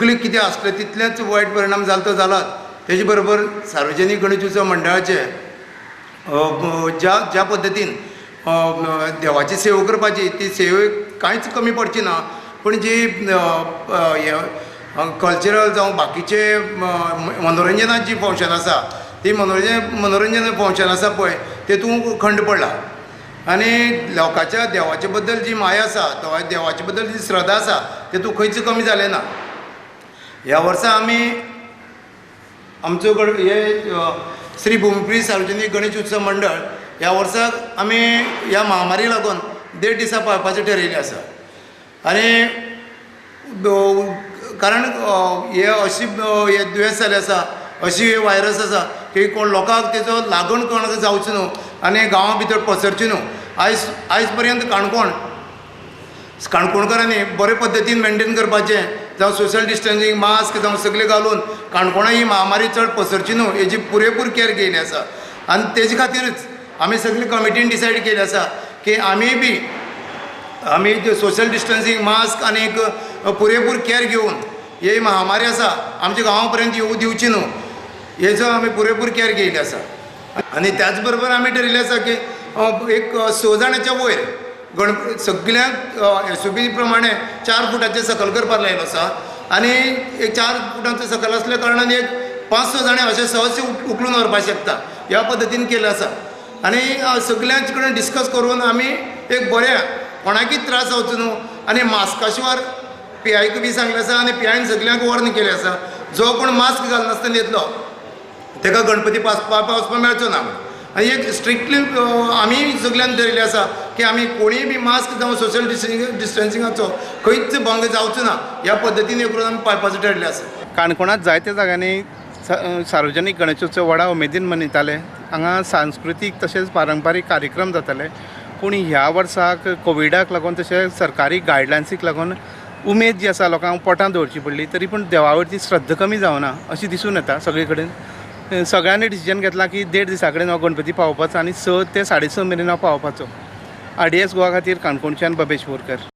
सगळें कितें आसलें तितलेंच वायट परिणाम जालो तो जालाच. तेजे बरोबर सार्वजनीक गणेश उत्सव मंडळाचे ज्या ज्या पद्दतीन देवाची सेवा करपाची ती सेवेक कांयच कमी पडची ना, पूण जी हें कल्चरल जावं बाकीचे मनोरंजनाची जी फंक्शन आसा ती मनोरंजन फंक्शन आसा पळय तेतूंत खंड पडला. आनी लोकांच्या देवाचे बद्दल जी माया आसा, देवाचे बद्दल जी श्रद्धा आसा तेतूंत खंयच कमी जालें ना. ह्या वर्सा आमी आमचो हे श्री भुमिप्रिय सार्वजनीक गणेश उत्सव मंडळ ह्या वर्साक आमी ह्या महामारी लागून 1.5 दिसा पाळपाचें ठरयलें आसा. आनी कारण हे अशी हे दुयेंस जालें आसा, अशी हे व्हायरस आसा की कोण लोकांक तेजो लागण कोणाक जावचो न्हू आनी गांवां भितर पसरची न्हू. आयज पर्यंत काणकोणकारांनी बरे पद्दतीन मेनटेन करपाचें, जावं सोशल डिस्टन्सींग, मास्क जावं सगळें घालून काणकोणा ही महामारी चड पसरची न्हू हेजी पुरेपूर केअर घेयली आसा. आनी तेजे खातीरच आमी सगळी कमिटीन डिसायड केलें आसा की आमी बी आमी सोशल डिस्टन्सींग, मास्क आनी एक पुरेपूर केअर घेवन ही महामारी आसा आमच्या गांवा पर्यंत येवूं दिवची न्हू हेजो आमी पुरेपूर केअर घेयली आसा. आनी त्याच बरोबर आमी ठरयलें आसा की एक 6 जाणांच्या वयर सगल्यांक एस ओ पी प्रमाणे 4 फुटाचे सकल करपाक लायलो आसा. आनी एक 4 फुटांचे सकल आसल्या कारणान एक 5-6 जाणां अशें सहज उखलून व्हरपाक शकता ह्या पद्दतीन केलें आसा. आनी सगल्यांचे कडेन डिस्कस करून आमी एक बऱ्या कोणाकूय त्रास जावचो न्हू आनी मास्का शिवाय पी आयक बी सांगलें आसा आनी पी आयन सगल्यांक वॉर्न केलें आसा, जो कोण मास्क घालनासतना येतलो तेका गणपती पावसपाक मेळचो ना. आनी एक स्ट्रिक्टली आमी सगल्यांक धरिल्लें आसा की आमी कोणीय बी मास्क जावं सोशल डिस्टन्सिंगाचो खंयच भंग जावचो ना ह्या पद्दतीन हे करून आमी पाळपाचें ठरयलें आसा. काणकोणांत जायत्या जाग्यांनी सार्वजनीक गणेशोत्सव व्हडा उमेदीन मनयताले. हांगा सांस्कृतीक तशेंच पारंपारीक कार्यक्रम जाताले, पूण ह्या वर्साक कोविडाक लागून तशेंच सरकारी गायडलायन्सीक लागून उमेद जी आसा लोकांक पोटांत दवरची पडली. तरी पूण देवा वयली श्रद्धा कमी जावना अशी दिसून येता सगळे कडेन. सगळ्यांनी डिसिजन घेतला की 1.5 दिसा कडेन हो गणपती पावोवपाचो आनी 6 ते 6:30 मेरेन हो पावोवपाचो. आर डी एस गोवा खातीर काणकोणच्यान बबेश बोरकर.